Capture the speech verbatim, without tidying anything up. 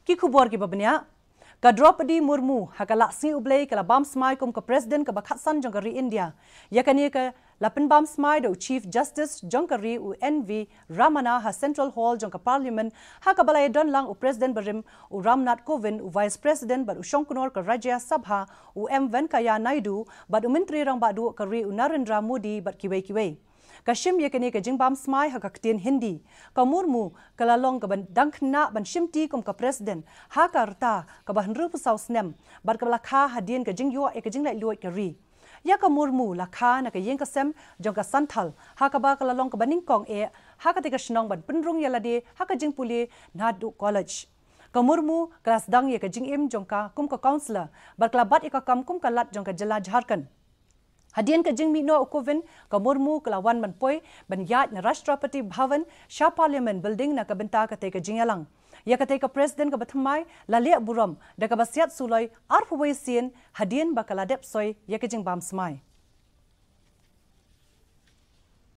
Ki khubor kiba bniah. Ka Droupadi Murmu ha ka lak sngi U Blei ka la bam smai kum ka President kaba khatsan jong ka ri India. Ïa kane ka la pynbam smai da u Chief Justice jong ka ri u N V Ramana ha Central Hall jong ka Parliament ha kaba la ïadon lang u President barim u Ramnath Kovind, u Vice President bad u shongknor ka Rajya Sabha u M Venkaiah Naidu bad u Myntri Rangbah Duh ka ri u Narendra Modi bad kiwei kiwei. Ka shim ïa kane ka jingbam smai ha ka ktien Hindi. Ka Murmu ka la long kaba dang khynnah ban shimti kum ka President ha ka rta kaba hynriewphew saw snem bad kaba la kha hadien ka jingïoh ïa ka jinglaitluid ka ri. Ïa ka Murmu la kha na ka ïing ka sem jong ka Santhal ha kaba ka la long kaba nyngkong eh ha katei ka shnong ban pynrung ïa lade ha ka jingpule naduh college. Ka Murmu ka la sdang ïa ka jingim jong ka kum ka councillor bad ka la bat ïa ka kam kum ka Lat jong ka jylla Jharkhand. Hadien ka jingmih noh u Kovind, ka Murmu ka la wan ban poi ban ïaid na Rashtrapati Bhavan sha Parliament Building na ka bynta katei ka jingïalang. Ïa katei ka President kaba thymmai la leh burom da kaba siat suloi arphew wei sien hadien ba ka la dep soi ïa ka jingbam smai.